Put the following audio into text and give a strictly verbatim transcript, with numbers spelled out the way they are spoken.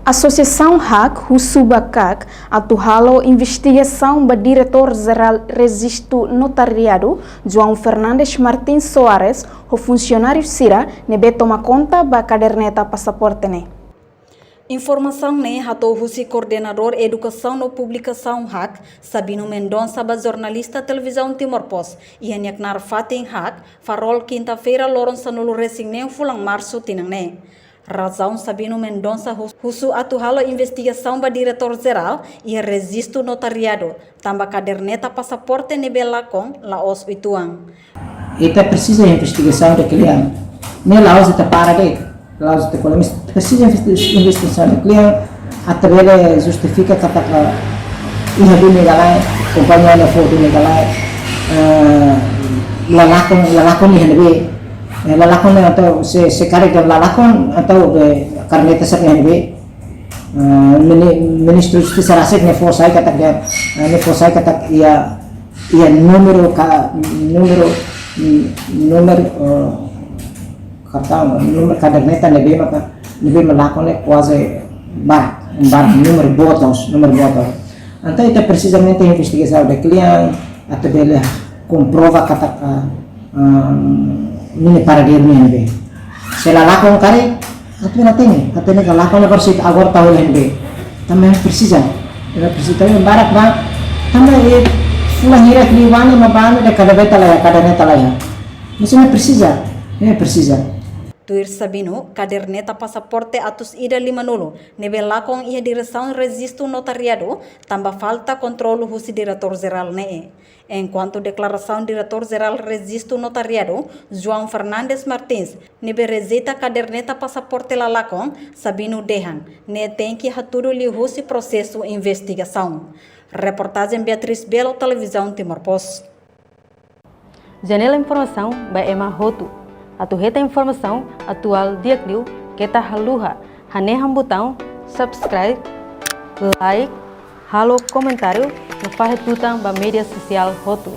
Asosiasaun hak husu ba KAK atu halo investigasaun ba Diretór Jerál Rejistu Notariadu, João Fernandes Martins Soares, ho funsionáriu sira ne'ebé toma konta ba kaderneta pasaporte ne'e. Informasaun ne'e hato'o husi Koordenadór Edukasaun no Publikasaun hak, Sabino Mendonça, ba jornalista Televizaun Timor Post iha nia knaar fatin hak, Farol, kinta-feira, loron sanulu-resin-neen fulan Marsu tinan ne'e. Razaun Sabino Mendonça hus-, husu atu halo investigasaun ba Diretór Jerál iha Rejistu Notariadu, tanba kaderneta pasaporte ne'ebé lakon la'ós uitoan. Ita presiza investigasaun de kliente. Ne'e la'ós ita para de'it, la'ós ita kola, mas presiza investi-, investigasaun de kliente, atu bele justifika katak iha duni ka lae, kompañia ne'e fó duni ka lae, eh, la lakon, la lakon iha ne'ebé. Eh, la lakon ne'e entaun se, se karik la lakon entaun be kaderneta sira iha ne'ebé. Eh, mini-, Ministru Justisa rasik ne'e fó sai katak dehan, eh, ne'e fó sai katak iha, iha númeru ka, númeru, mm, númeru, eh, kartaun, númeru kaderneta ne'ebé maka, ne'ebé mak lakon ne'e kuaze barak, barak, númeru boot loos, númeru boot loos. Entaun ita presiza investigasaun de kliente atu bele komprova katak, ah, ah, ne'e paradeiru ne'e ne'ebé. Se la lakon karik, atu bele hatene, hatene katak lakon ne'e bersih agora tahu ne'ebé. Tanba presiza, ita presiza, tanba barak ba, tanba iha fulan hirak liu ba ne'e mak ba ne'e dehan kaderneta laiha, kaderneta laiha. Mas ne'e presiza, ne'e presiza. Tuir Sabino, kaderneta pasaporte atus ida limanulu ne'ebé lakon iha Diresaun Rejistu Notariadu, tanba falta kontrolu husi Diretór Jerál ne'e. Enkuantu deklarasaun Diretór Jerál Rejistu Notariadu, João Fernandes Martins, ne'ebé rejeita kaderneta pasaporte la lakon, Sabino dehan ne'e tenke hatudu liuhusi prosesu investigasaun. Reportajen Beatriz Belo, Televizaun Timor Post. Janela informasaun ba ema hotu. Atu hetan informasaun atuál di'ak liu, keta haluha hanehan butaun subscribe, like, halo komentáriu no fahe tutan ba média sosiál hotu.